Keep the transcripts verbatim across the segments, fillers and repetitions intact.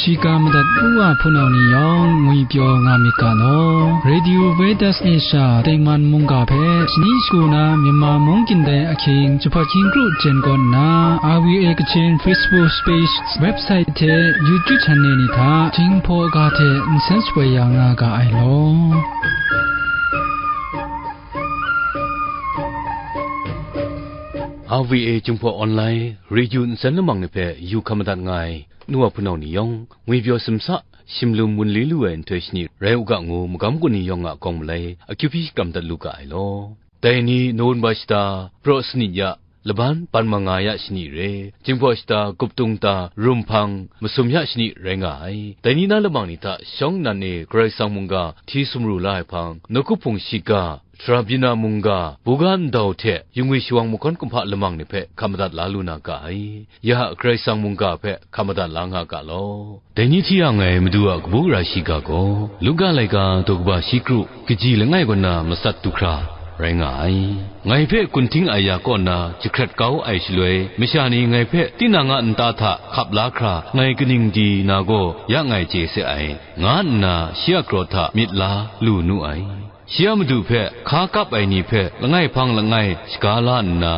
Shiga madat u wa hpunau ni yawng ngwi pyaw nga myit ga law. Radio Vedas Asia Tengman mungga hpe shani shagu na Myanmar mung gindai ahkying jahpat hkying kru jen kaw nna, R V A Kachin Facebook page, website hte YouTube channel ni hta Jinghpaw ga hte nsen shapoi ya nga ga ai law. R V A Jinghpaw Online Radio nsen lamang ni hpe yu hkam madat nga ai. Nu wa hpunau ni yawng, ngwi pyaw simsa, shimlum wunli lu ai nhtoi shani rai u ga ngu, magam gun ni yawng a gawng malai akyu hpyi shakram dat lu ga ai law. Dai ni, Nowunba shata, Praw Sanit ya, laban ban manga ya shani re, Jinghpaw shata, Guptung ta, Rumhpang, masum ya shani rai nga ai. Dai ni na lamang ni hta shawng nnan e Karai Kasang mungga hti sumru la ai hpang, nawku hpung shiga, Sara byin na mungga, buga ndau hte yungwi shawang mahkawn kumhpa lamang ni hpe hkam madat la lu na ga ai. Ya, Karai Kasang mungga hpe hkam madat la nga ga law. Dai ni hti yang ai Madu a kabu gara shiga gaw, Luka laika daw kaba shi kru, kaji langai kaw na matsat du hkra rai nga ai. Ngai hpe kunhting aya kaw na jahkrat kau ai shaloi, masha ni ngai hpe tinang a nta hta hkap la hkra ngai kaning di na gaw ya ngai chye se ai, nga nna shi a kraw hta myit la lu nu ai. Shi a madu hpe hka kap ai ni hpe langai hpang langai shaga la nna,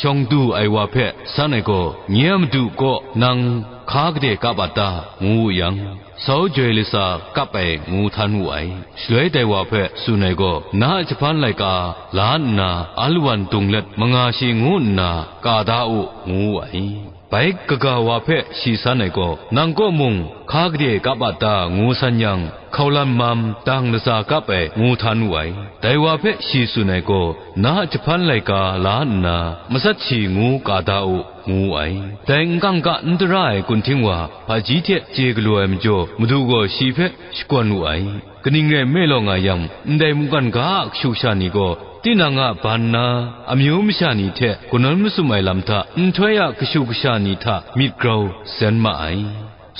shawng du ai wa hpe san ai gaw, nye a madu kaw nang hka gade kap a ta? Ngu wu yang, sau joi latsa kap ai ngu htan wu ai. Shaloi dai wa hpe tsun ai gaw, na a jahpan laika la nna alawan dung let manga shi ngu nna ka da u, ngu wu ai. Bai kaga wa hpe shi san ai gaw, nang kaw mung hka gade kap a ta? Ngu san yang, hkaulan mam dang latsa kap ai ngu htan wu ai. Dai wa hpe shi tsun ai gaw, na a jahpan laika la nna, matsat shi ngu ka da u, ngu wu ai. Dai n kangka n tara ai kunhting wa hpaji hte chye galaw ai majaw, madu gaw shi hpe shakawn wu ai. Kaning rai nme law nga yang, ndai mungkan ga a kashu kasha ni gaw, tinang a ban na amyu masha ni hte kanawn masum ai lam hta, nhtoi a kashu kasha ni hta myit grau sen ma ai.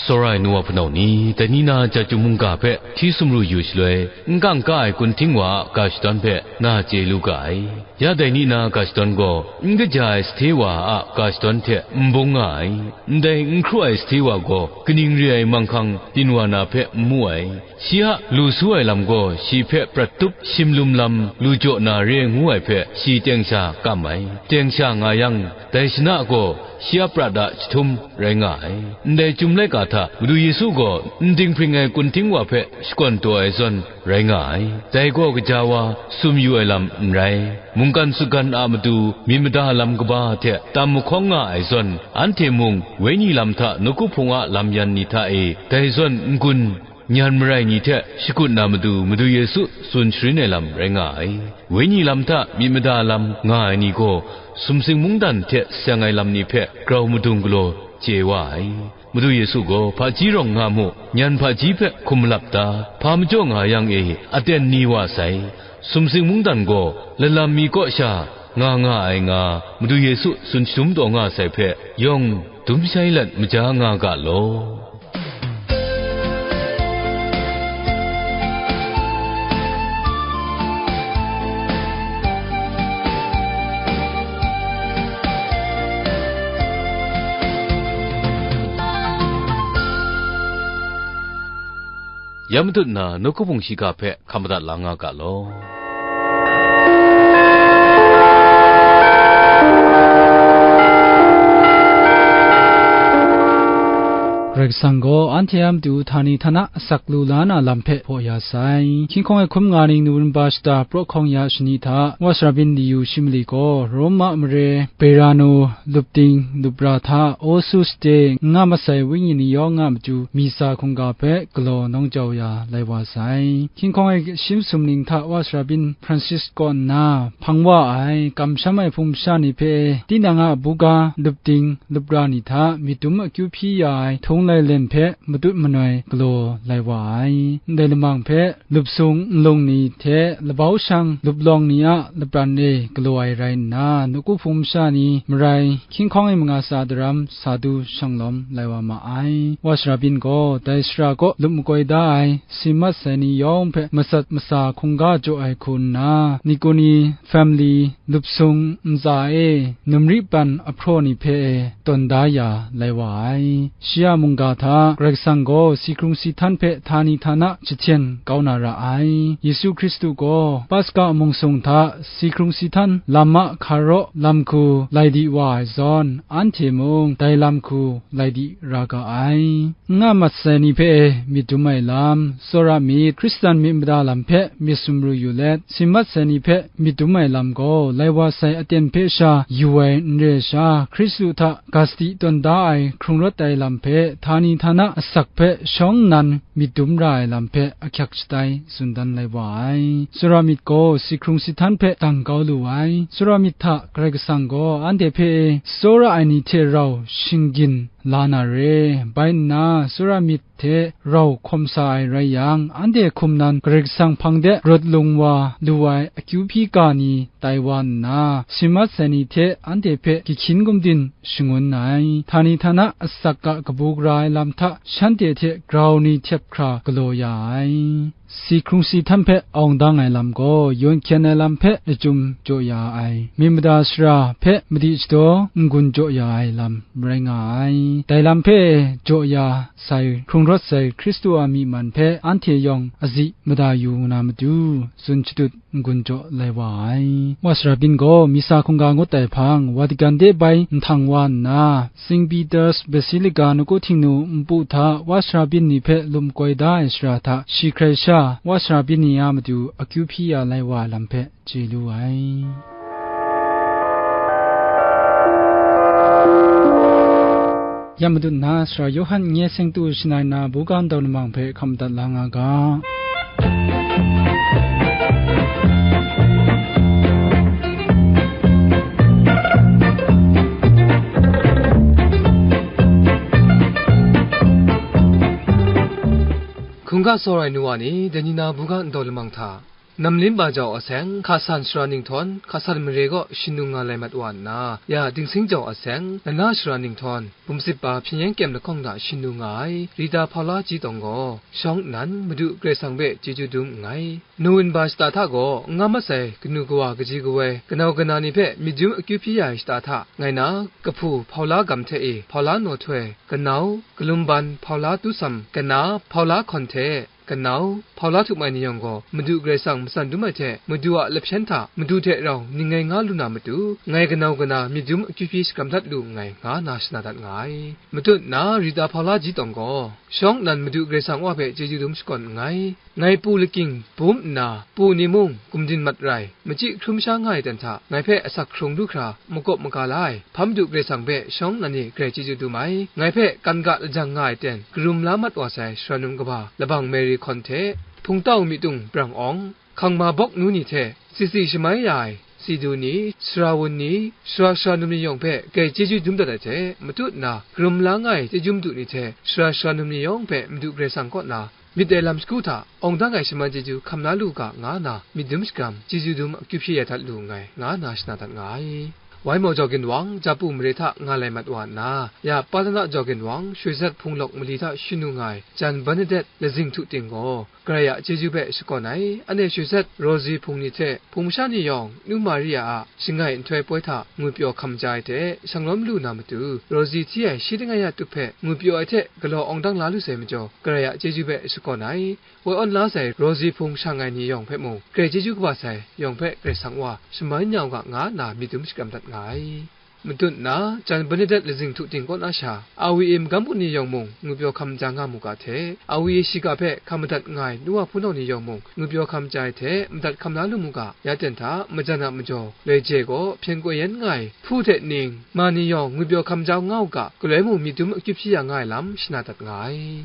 Sawra ai nu wa hpunau ni, dai ni na Jaju mungga hpe hti sumru yu shaloi, n kangka ai kunhting wa a ga shadawn hpe na chye lu ga ai. Ya dai ni na ga shadawn gaw, n kaja ai sahte wa a ga shadawn hte n bung nga ai. Ndai n hkru ai sahte wa gaw, kaning re ai manghkang byin wa na hpe n mu ai. Shi a lu su ai lam gaw shi hpe prat tup, shimlum lam lu jaw na re ngu ai hpe shi teng sha kam ai. Teng sha nga yang, dai shana gaw shi a prat a jahtum rai nga ai. Ndai Chyum laika hta Madu Yesu gaw n dinghpring ai kunhting wa hpe shakawn taw ai zawn rai nga ai. Dai gaw gaja wa sum yu ai lam n rai. Mungkan sutgan a matu myit mada lam kaba hte tam mahkawng nga ai zawn, anhte mung Wenyi lam hta nawku hpung a lam yan ni hta e dai zawn n-gun nyan marai ni hte shakut na matu Madu Yesu tsun sharin ai lam rai nga ai. Wenyi lam hta myit mada lam nga ai ni gaw sumsing mungdan hte seng ai lam ni hpe grau madung galaw chye wa ai. Madu Yesu gaw, "Hpaji rawng nga mu, nyan hpaji hpe hkum malap ta? Hpa majaw nga yang e, aten ni wa sai? Sumsing mungdan gaw lalam mi kaw sha nga nga ai," nga Madu Yesu tsun shadum taw nga sai hpe yawng dum shai let maja nga ga law. Ya matut na nawku hpung shiga hpe hkam madat la nga ga law. Karai Kasang gaw anhte a matu htani htana asak lu la na lam hpe hpaw ya sai. Hkying hkawng e hkum nga ning Nowemba shata praw hkawng ya shani hta, Wa Sara Byin Liyu Shimali gaw Roma mare Berano, Lupting, Lupra hta Osu State n nga masai wenyi ni yawng a matu Misa hkungga hpe galaw nawng jau ya lai wa sai. Hkying hkawng e shim sum ning hta Wa Sara Byin Francis kaw nna hpang wa ai, kamsham ai hpung masha ni hpe tinang a buga, Lupting, Lupra ni hta myit dum akyu hpyi ya ai htung lailen hpe matut manoi galaw lai wa ai. Ndai lamang hpe lupsung nlung ni hte labau shang luplawng ni a lapran e galaw ai rai nna, nawku hpung masha ni marai hkying hkawng e manga tsa daram sa du shanglawm lai wa ma ai. Wa Sara Byin gaw dai sara kaw lup makoi da ai si mat sai ni yawng hpe matsat matsa hkungga jaw ai hku nna, Nikoni family lupsung ntsa e numri pan ahpraw ni hpe e tawn da ya lai wa ai. Shi a mung N-ga hta, Karai Kasang gaw si hkrung si htan hpe htani htana jahten kau na ra ai. Yesu Hkristu gaw Paska mung sung hta si hkrung si htan lam a hkaraw lam hku lai di wa ai zawn, anhte mung dai lam hku lai di ra ga ai. N nga mat sai ni hpe myit dum ai lam, tsawra myit, Hkristan myit mada lam hpe myit sumru yu let, sin mat sai ni hpe myit dum ai lam gaw, lai wa sai aten hpe sha yu ai n re sha, Hkristu hta ga sadi tawn da ai hkrung rawt ai lam hpe, htani htana asak hpe shawng nnan myit dum ra ai lam hpe ahkyak shatai tsun dan lai wa ai. Tsawra myit gaw si hkrung si htan hpe dang kau lu ai. Tsawra myit hta Karai Kasang gaw anhte hpe tsawra ai ni hte rau shinggyin la na re. Bai nna, tsawra myit hte rau hkawm sa ai rai yang, anhte hkum nan Karai Kasang hpang de rawt lung wa lu ai akyu hpyi ga ni tai wa nna, sin mat sai ni hte anhte hpe gyi hkyin gumdin shangun ai. Htani htana asak a kabu gara ai lam hta shanhte hte grau ni htep hkra galaw ya ai. Si hkrung si htan hpe awng dang ai lam gaw, yawn hkyen ai lam hpe lachyum jaw ya ai, myit mada sara hpe madi shadaw n-gun jaw ya ai lam rai nga ai. Dai lam hpe jaw ya sai, hkrung rawt sai Hkristu a myi man hpe anhte yawng azi mada yu na matu, tsun shadut n-gun jaw lai wa ai. Wa sara byin gaw misa hkungga ngut ai hpang, Vatican de bai nhtang wa nna, Saint Peter's Basilica nawku Htingnu npu hta wa sara byin ni hpe lum koi da ai sara hta, shi hkrai sha wa sara byin ni a matu akyu hpyi ya lai wa ai lam hpe chye lu ai. Ya matut nna, Sara Yawhan n-, nye seng tu shanai na buga ndau lamang hpe hkam madat la nga ga. Hkungga sawrai nu wa ni, dai ni na buga ndau lamang hta, Namlim ba jau aseng, hka san sara ninghtawm, hka san mare kaw shanung nga lai mat wa nna, ya dingsing jau aseng, lana sara ninghtawm, bumsip ba hpyen yen kyem lahkawng hta shanung nga ai, Rita Hpaula Ji Tawng gaw, shawng nnan, Madu Karai Kasang hpe chyeju dum nngai. Nawin ba shata hta gaw, n nga mat sai, kanu kawa kaji kawoi, kanau kana ni hpe myit dum akyu hpyi ya ai shata hta, ngai na, kahpu Hpaula gam hte e, Hpaula Nawhtoi, kanau, kalum ban Hpaula Tusam, kana, Hpaula Hkawn hte, kanau, Hpaula Htup Mai ni yawng gaw, Madu Karai Kasang matsan dum ai hte, Madu a lahpyen hta, Madu hte rau ning ngai nga lu na matu, ngai kanau kana myit dum akyu hpyi shakram dat lu nngai, nga na shana dat nga ai. Matut nna, Rita Hpaula Ji Tawng gaw, shawng nnan Madu Karai Kasang Wa hpe chyeju dum shakawn nngai. Ngai pu lakying bum nna, pu ni mung gumdin mat rai, machyi hkrum sha nga ai ten hta, ngai hpe asak hkrung lu hkra, makawp maga la ai, hpa Madu Karai Kasang hpe shawng nnan e grai chyeju dum ai, ngai hpe kan ga lajang nga ai ten, karum la mat wa sai sara num kaba, labang Mary Hkawn hte, hpungtau myitung brang awng, hkangma bawk nu ni hte, sisi shamai ya ai, Sidu ni, sara wun ni, sara sara num ni yawng hpe grai chyeju dum dat ai hte, matut nna, karum la nga ai chyeju madu ni hte, sara sara num ni yawng hpe Madu Karai Kasang kaw na, myit ai lam shagu hta, awng dang ai shaman chyeju hkam la lu u ga, nga na, myit dum shakram, chyeju dum akyu hpyi ya dat lu nngai, nga na shana dat nga ai. Wai maw jau ginwang, Japu mare hta nga lai mat wa nna, ya Patana jau ginwang, shoi zat hpung lawk mali hta shanung nga ai, Jan Bernadette lazing htu ting gaw, Karai a chyeju hpe shakawn ai, ane shoi zat Rosie hpung ni hte, hpung masha ni yawng, Nu Maria a shangai nhtoi poi hta ngwipyaw hkam ja ai hte, shanglawm lu na matu, Rosie hti ai shi langai a tup hpe ngwipyaw ai hte galaw awng dang la lu sai majaw, Karai a chyeju hpe shakawn ai, woi awn la sai Rosie hpung shang ai ni yawng hpe mung, grai chyeju kaba sai yawng hpe Karai Kasang Wa shaman ya u ga, nga nna myit dum shakram dat nga ai. Matut nna, Jan Bernadette lazing htu ting kaw na sha, A W A magam gun ni yawng mung ngwipyaw hkam ja nga mu ga hte, A W A shiga hpe hkam madat nga ai nu wa hpunau ni yawng mung ngwipyaw hkam ja ai hte, madat hkam la lu mu ga, ya ten hta, majan a majaw, loi je gaw, hpyen koi yen nga ai, hpu hte ning, ma ni yawng ngwipyaw hkam ja nga u ga, galoi mung myit dum akyu hpyi ya nga ai lam shana dat nga ai.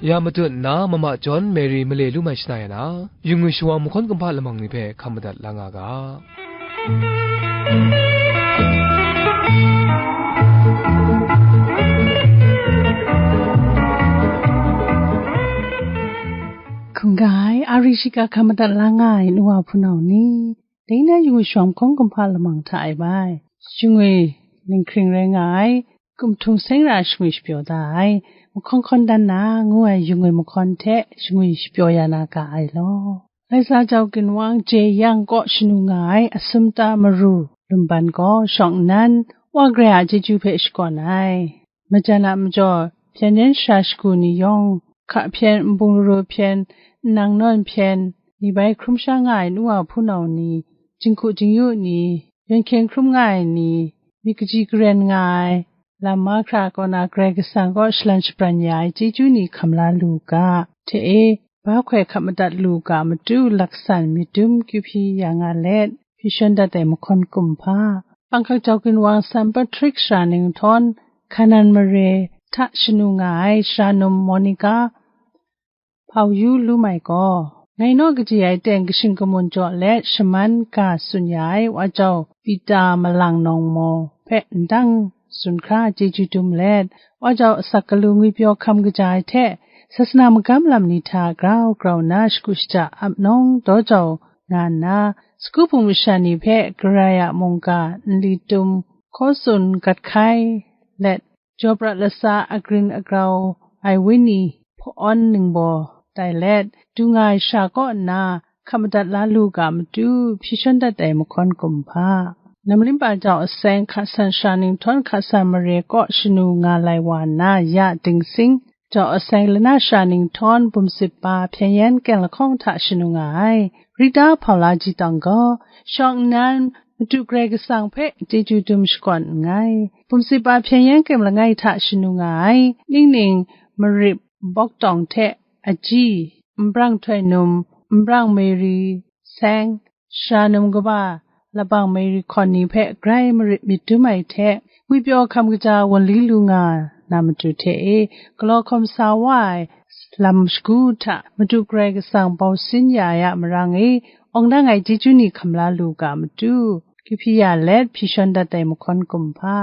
Ya matut nna, mama John Mary male lu mai shana ya na, yu ngwi shawa mahkawn kumhpa lamang ni hpe hkam madat la nga ga. Hkungga ai, a ri shiga hkam madat la nga ai nu wa hpunau ni, dai na yu ngwi shawa mahkawn kumhpa lamang hta e bai, yu ngwi ninghkring rai nga ai, Kumhtung Seng Ra shingwi shapyaw da ai, Mahkawn Hkawn Dan Na ngu ai yu ngwi mahkawn hte shingwi shapyaw ya na ga ai law. Laisa jau ginwang jeyang kaw shanu nga ai asumta maru lumban gaw shawng nnan, Wa Karai a chyeju hpe shakawn ai. Majan a majaw, hpyen yen shara shagu ni yawng, hka hpyen, nbung laru hpyen, nnang nawn hpyen, ni bai hkrum sha nga ai nu wa hpunau ni, jinghku jingyu ni, yan hkyen hkrum nga ai ni, myit kaji karen nga ai, lam mahkra kaw na Karai Kasang kaw shalan shabran ya ai chyeju ni hkam la lu u ga, hte e, ba hkoi hkap madat lu u ga matu laksan myit dum kyu hpyi ya nga let, hpyi shawn dat ai mahkawn kumhpa, panghkak jau ginwang San Patrik shara ninghtawn, Hkanan mare hta shanu nga ai shara num Monica, hpau yu lu mai gaw, ngai naw kaji ai teng kashing kamun jaw let shaman ga tsun ya ai wa jau Pita malang nawng maw hpe ndang tsun hkra chyeju dum let, wa jau asak galu ngwipyaw hkam kaja ai hte, sasana magam lam ni hta grau grau nna shagu shaja ap nawng daw jau nga nna, sagu hpung masha ni hpe Karai a mungga nli tum hkaw tsun gat hkai let, jaw prat lasa agrin agrau ai wenyi hpawn ningbaw tai let, du nga ai sha kaw nna hkap madat la lu ga matu hpyi shawn dat ai mahkawn kumhpa. Namlim pa jau aseng hka san shara ninghtawn hka san mare kaw shanu nga lai wa nna ya dingsing, jau aseng lana shara ninghtawn bumsip pa hpyen yan keng lahkawng hta shanu nga ai Rita Paula Jitang gaw, shawng nnan, Madu Karai Kasang hpe chyeju dum shakawn nngai. Bumsip pa hpyen yan keng langai hta shanu nga ai, ningning marip bawk tawng hte aji, nbrang htoi num, nbrang Mary seng, shara num kaba, labang Mary hkawn ni hpe grai marit myit dum ai hte, ngwipyaw hkam kaja wunli lu nga na matu hte e, galaw hkawm sa wa ai lam shagu hta Madu Karai Kasang bau sin ya ai a marang e, awng dang ai chyeju ni hkam la lu ga matu, kyu hpyi ya let hpyi shawn dat ai mahkawn kumhpa.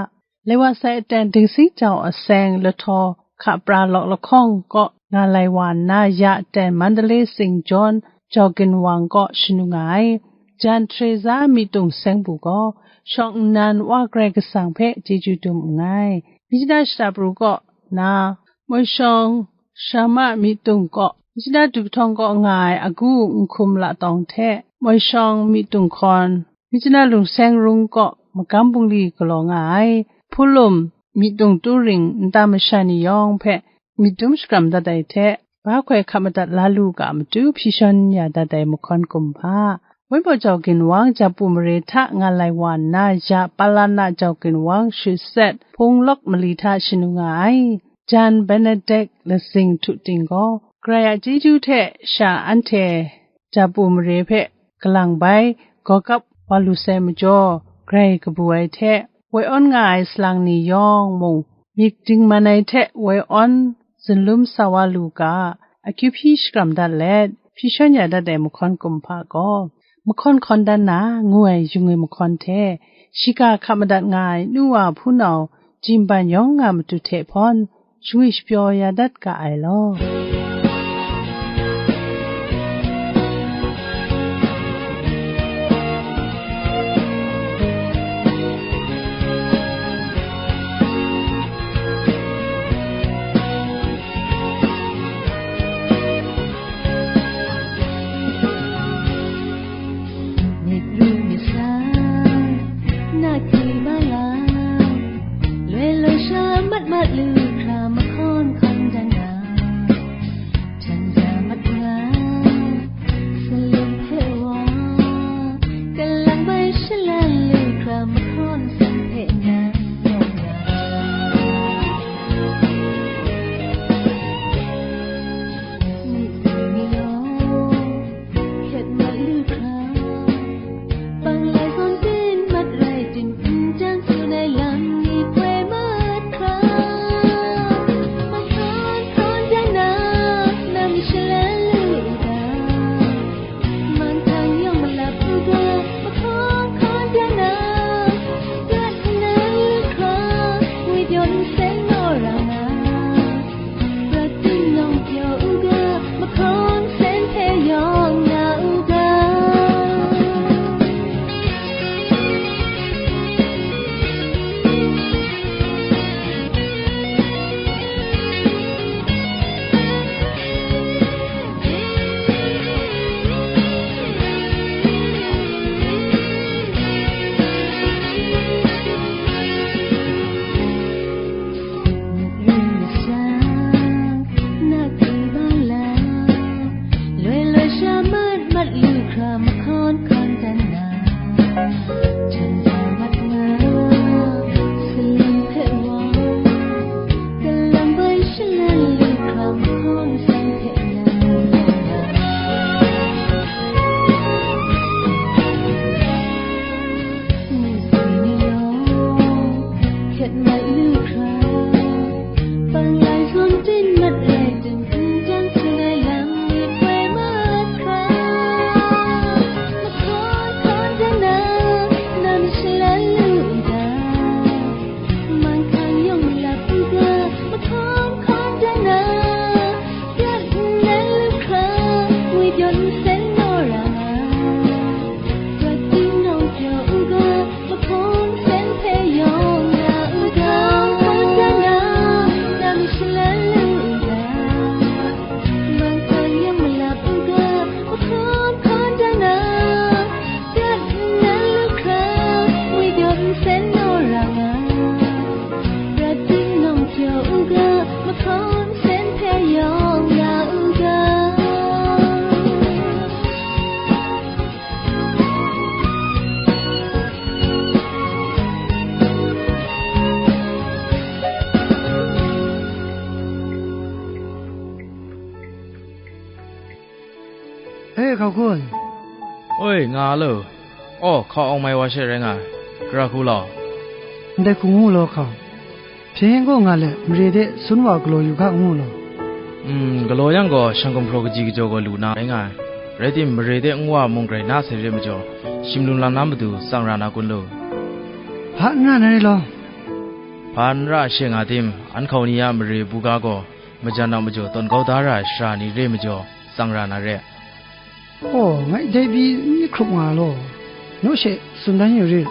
Lai wa sai aten dingsing jau aseng lahtaw hka pra lawk lahkawng kaw nga lai wa nna ya aten Mandalay Saint John jau ginwang kaw shanu nga ai, jan Teresa Myitdung Seng Bu gaw, shawng nnan Wa Karai Kasang hpe chyeju dum nngai. Myitkyina shata pru kaw na, moi shawng Sharma Myitdung kaw, myitkyina du kahtawng kaw nga ai agu nhkum la tawng hte, moi shawng Myitdung hkawn, myitkyina lungseng rung kaw magam bungli galaw nga ai, hpulum Myitdung Turing nta masha ni yawng hpe myit dum shakram dat ai hte, ba hkoi hkap madat la lu ga matu hpyi shawn ya dat ai mahkawn kumhpa. Wenpawt jau ginwang japu mare hta nga lai wa nna ya Palana jau ginwang shut set hpung lawk mali hta shanu nga ai, jan Benedict lasing htu ting gaw, Karai a chyeju hte sha anhte japu mare hpe galang bai, gawgap wa lu sai majaw, grai kabu ai hte, woi awn nga ai salang ni yawng mung, myit dingman ai hte woi awn zunlum sa wa lu ga, akyu hpyi shakram dat let, hpyi shawn ya dat ai mahkawn kumhpa gaw, mahkawn hkawn dan na ngu ai yung ai mahkawn hte, shiga hkap madat nga ai nu wa hpunau, jimban yawng nga matu hte hpawn, shangwi shapyaw ya dat ga ai law. Myit ru myit sa, na hti ma la, loi loi sha mat mat lu hkra mahkawn hkawn dan na, htan ja mat nga, salim hpe wa, kalang bai shalan lu hkra mahkawn san hpe na, yawng na. Myit ru myit law, hkyet mat lu hkra, bang lai zawn byin mat rai tim n jang tsun ai lam ni poi mat hkra, mahkawn hkawn dan na, nang shalan lu u ga, mantang yawng malap u ga, mahkawn hkawn dan na, prat nnan lu hkra, ngwi pyaw nseng naw ra nga. Prat ting nawng pyaw u ga, mahkawn sen hpe yawng na u ga. Hkyet mat lu hkra, panglai zawn tin mat rai tim, n jang sing ai lam myit woi mat hkra, mahkawn hkawn dan na, nang shalan lu u ga, man hkang yawng malap u ga, mahkawn hkawn dan na, prat nnan lu hkra, ngwi pyawn nsen naw ra nga, prat ting nawng pyaw u ga, mahkawn nsen hpe yawng nga u ga, mahkawn dan na, nang shalan lu u ga, man hkang yawng malap u ga, mahkawn hkawn dan na, prat nnan lu hkra, ngwi pyawn nsen naw ra nga, prat ting nawng pyaw u ga, mahkawn nsen hpe yawng nga u ga. E, hkau kun. Oi, nga lo. Aw, hkau awng mai wa she rai nga ai. Gara hku law. Ndai hku ngu law hkau. Hpyen gaw nga let, mare de sun wa galaw yu ga ngu law. Mm, galaw yang gaw, shang gumhpraw kaji kajaw gaw lu na rai nga ai. Rai tim, mare de nwa mung grai na sai re majaw, shim lung lam na matu tsang ra na kun lu? Hpa n ra na re law. Hpa n ra she nga tim, an hkau ni a mare buga gaw, majan a majaw tawn kau da ra ai sara ni re majaw, tsang ra na re. Aw, ngai dai pyi n myit hkrup nga law, naw she tsun dan yu rit.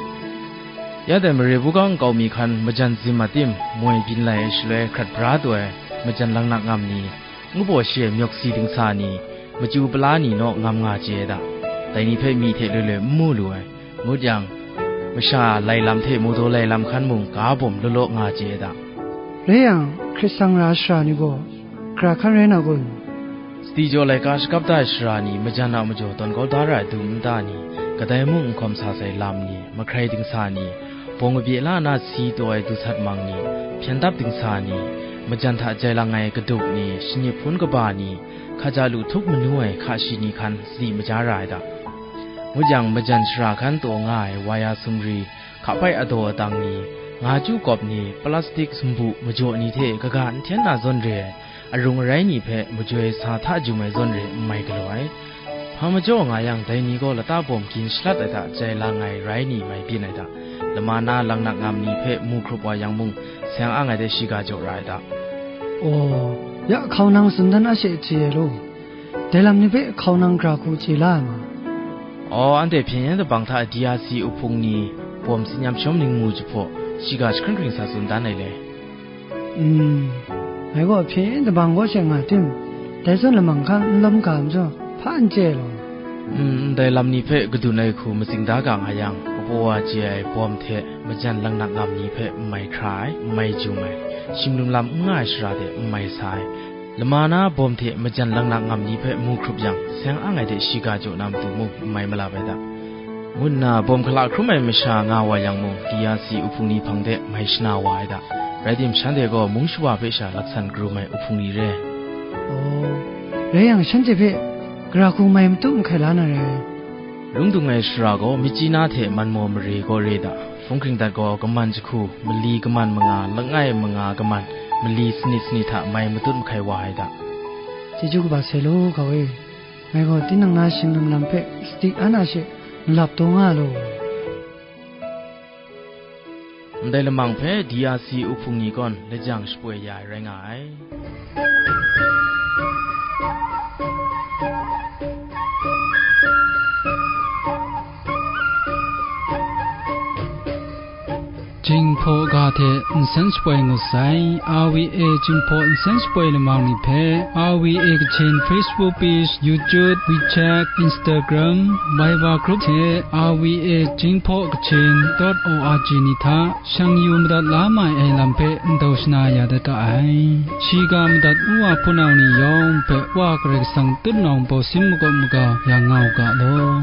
Ya dai mare buga nkau mi hkan majan zim a tim, moi byin lai ai shaloi hkrat bra taw ai majan langnak ngam ni, ngu baw shi ai myawk si dingsa ni, machyu pala ni naw ngam nga chye ai da. Dai ni hpe myi hte loi loi n mu lu ai, ngut yang, masha lai lam hte mawdaw lai lam hkan mung ga bawm law law nga chye ai da. Rai yang, hkrit sang ra ai sara ni gaw, gara hkan rai na kun? Sadi jaw laika shakap da ai sara ni, majan a majaw tawn kau da ra ai dum nta ni, kadai mung n hkawm sa sai lam ni, mahkrai dingsa ni, bawng kabye la na si taw ai du sat mang ni, hpyen dap dingsa ni, majan hta jai lang ai kaduk ni, shanip hpun kaba ni, hkaja lu htup manu ai hka shi ni hkan sadi maja ra ai da. Ngut yang, majan shara hkan taw nga ai waya sumri, hka bai adaw adang ni, nga chyu kawp ni, plastik sumbu majaw ni hte kaga n hten na zawn re ai, arung arai ni hpe majoi sa hta jum ai zawn re n mai galaw ai. Hpa majaw nga yang, dai ni gaw lata bawm gin shalat ai hta jai lang ai rai ni mai byin ai hta, lama na langnak ngam ni hpe mu hkrup wa yang mung, seng ang ai de shiga jaw ra ai hta. Aw, ya hkau nang tsun dan a she chye ai law. Dai lam ni hpe hkau nang gara hku chye la ai ma? Aw, anhte hpyen yen dabang hta D R C uhpung ni bawm tsin yam shawm ningmu jahpaw, shiga jahkring hkring sa tsun dan ai le. Mm, ngai gaw hpyen yen dabang kaw she nga tim, dai zawn lamang hkan n lawm ga majaw, hpa n chye law. Mm, ndai lam ni hpe kadun ai hku matsing da ga nga yang, kapaw wa chye ai bawm hte majan langnak ngam ni hpe n mai hkra ai, n mai jum ai, shim lung lam n nga ai shara de n mai sa ai, lama na bawm hte majan langnak ngam ni hpe mu hkrup yang, seng ang ai de shiga jaw na matu mung n mai malap ai da, ngu nna bawm hkala hkrum ai masha nga wa yang mung, D R C uhpung ni hpang de mai shana wa ai da. Rai tim, shanhte gaw mung shawa hpe sha laksan karum ai uhpung ni re. Aw, rai yang, shanhte hpe gara hku mai matut mahkai la na rai. Lung dung ai shara gaw, Myitkyina hte Manmaw mare gaw re da. Hpung hkring dat gaw, kaman jahku, mali kaman manga, langai manga kaman, mali sanit sanit hta mai matut mahkai wa ai da. Chyeju kaba sai law, hkau e. Ngai gaw tinang na shing lam lam hpe sadi an a she malap taw nga law. Ndai lamang hpe D R C uhpung ni gaw lajang shapoi ya ai rai nga ai. Jinghpaw ga hte nsen shapoi ngut sai, R V A Jinghpaw nsen shapoi lamang ni hpe, R V A Kachin Facebook page, YouTube, WeChat, Instagram, Viber group hte R V A Jinghpaw Kachin dot O R G ni hta shang yu madat la mai ai lam hpe ndau shana ya dat ga ai. Shiga madat u wa hpunau ni yawng hpe Wa Karai Kasang tutnawng bawsin makawp maga ya nga u ga law.